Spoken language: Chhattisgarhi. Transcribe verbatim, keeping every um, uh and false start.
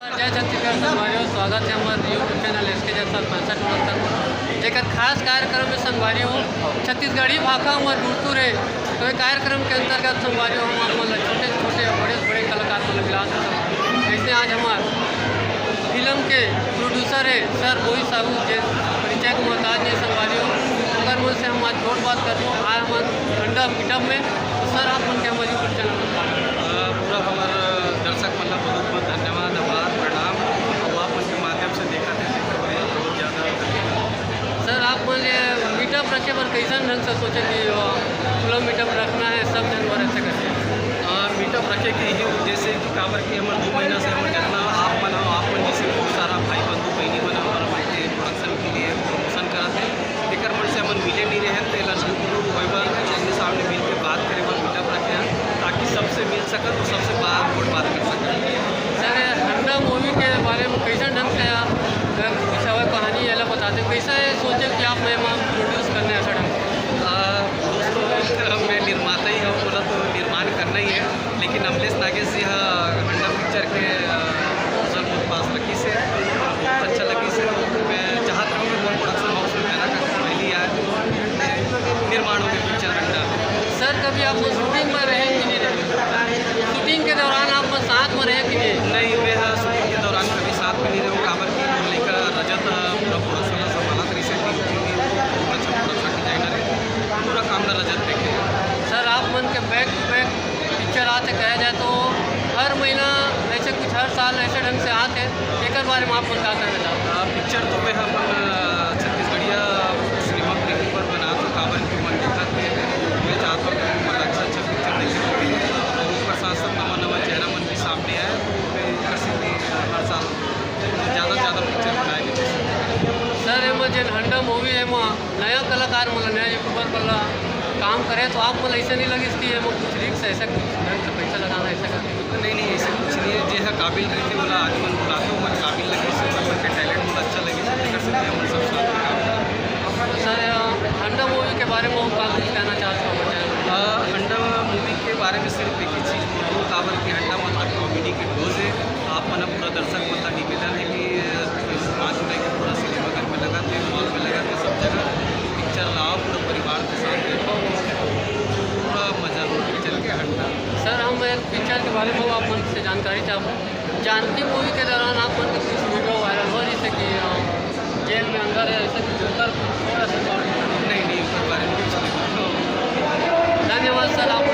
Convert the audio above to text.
जय छत्तीसगढ़ संगवारी हो, स्वागत है हमारे YouTube चैनल एस के जैसा पैंसठ उनहत्तर में। जेकर खास कार्यक्रम में संगवारी हो, छत्तीसगढ़ी भाखा हमर गुरतुर हे। तो ये कार्यक्रम के अंतर्गत संगवारी हो, हम आप मन ला छोटे से छोटे और बड़े से बड़े कलाकार मन ला मिला सकत हन। जैसे आज हमार फिल्म के प्रोड्यूसर है सर मोहित साहू, जे परिचय के मोहताज नहीं संगवारी हो, ओकर मन से हम आज छोट बात कर रहे हो। आज हमार ठंडा मीटअप में। तो सर, आप मन के हमारे YouTube चैनल पर स्वागत है। अ, पूरा हमार दर्शक मन ला बहुत बहुत धन्यवाद, आभार, प्रणाम। और आप मन के माध्यम से देखा थे, देखा थे, बहुत ज़्यादा धन्यवाद। सर, आप मन ये मीटअप रखे बर कैसन ढंग से सोचे कि, अ, खुला मीटअप रखना है, सब जन बर ऐसे करके? अ, मीटअप रखे के यही उद्देश्य है कि काबर कि हमर दो महीना से हमर जितना आप मन हो, आप मन जैसे बहुत सारा भाई बंधु बहनी मन हमर, हमर के प्रोडक्शन के लिए प्रमोशन करत है। एकर मन से हमन मिले नहीं रहे, तो एला रूबरू होए बर, आमने सामने मिल के बात करे बर मीटअप रखे हैं, ताकि सबसे मिल सकत और सबसे बात, गोठ बात कर सकत। सर, हंडा मूवी के बारे में कैसन ढंग से आप, अगर कुछ हवा कहानी एला बताते, कैसा ये सोचे कि आप मैं प्रोड्यूस करने ऐसा ढंग से? आ, दोस्तों, मैं निर्माता ही हूँ, बोला तो निर्माण करना ही है, लेकिन अमलेश नागेश जी हा हंडा पिक्चर के, अ, प्रपोजल मोर पास रखिस हे, बहुत अच्छा लगिस हे। मैं चाहत रहूँ कि मोर प्रोडक्शन हाउस में पैदा कर पहली आए निर्माण हो गए पिक्चर हंडा। सर, कभी आप लोग शूटिंग में रहे कि नहीं रहे? शूटिंग के दौरान आप लोग साथ में रहे कि नहीं? नहीं, मैं, हाँ, शूटिंग के दौरान कभी साथ में नहीं रहूँ, काबर कि मोर लइका रजत, अ, पूरा प्रोडक्शन ला संभालत रहिस हे, टीम, टीम, बहुत अच्छा प्रोडक्शन डिजाइनर है, पूरा काम ला रजत देखे। सर, आप मन के बैक टू बैक पिक्चर आते कहा जाए तो हर महीना ऐसे कुछ हर साल ऐसे ढंग से आते, एकर बारे में आप मन का कहना चाहते? आ, पिक्चर तो मैं अपन, आ, छत्तीसगढ़िया सिनेमा प्रेमी पर बना तो काबर की मन दिखा थे। मैं चाहता हूँ कि मन अच्छा अच्छा पिक्चर देखे और उसका साथ साथ नवा नवा चेहरा मन भी सामने आए। तो मैं इसी लिए हर साल ज़्यादा से ज़्यादा पिक्चर बनाए के कोशिश करता हूँ। सर, एमा जेन हंडा मूवी है, एमा नया कलाकार मन ला, नया यूट्यूबर मन ला काम करे, तो आप मन ला ऐसे नहीं लगिस कि एमा कुछ रिस्क है, ऐसा कुछ ढंग से पैसा लगाना, ऐसा करके? नहीं, नहीं, ऐसे कुछ नहीं है। जे हा काबिल रहिथे, ओला आदमी मन बुलाथे, ओमन काबिल लगिस हे, ओमन के टैलेंट मोला अच्छा लगिस हे, तेकर सेती हमन सब साथ में काम करथन। तो सर, हंडा मूवी के बारे में आप का कुछ कहना चाहते हो? अ, हंडा मूवी के बारे में सिर्फ एक ही चीज़ बोलूँ, काबर कि हंडा मतलब कॉमेडी के डोज है। आप मन पूरा दर्शक मन ला निवेदन है कि, अ, पाँच जुलाई के पूरा सिनेमाघर में लगा थे, मॉल में लगा थे, सब जगह पिक्चर ला आओ, पूरा परिवार के साथ देखो, पूरा मजा लो पिक्चर के हंडा। सर, हम एक पिक्चर के बारे में आप मन से जानकारी चाहबो। जानकी मूवी के दौरान आप मन के कुछ वीडियो वायरल हो, जैसे कि, अ, जेल में अंदर है, ऐसे कुछ उधर कुछ थोड़ा सा। नहीं, नहीं, उसके बारे में कुछ नहीं। धन्यवाद सर, आप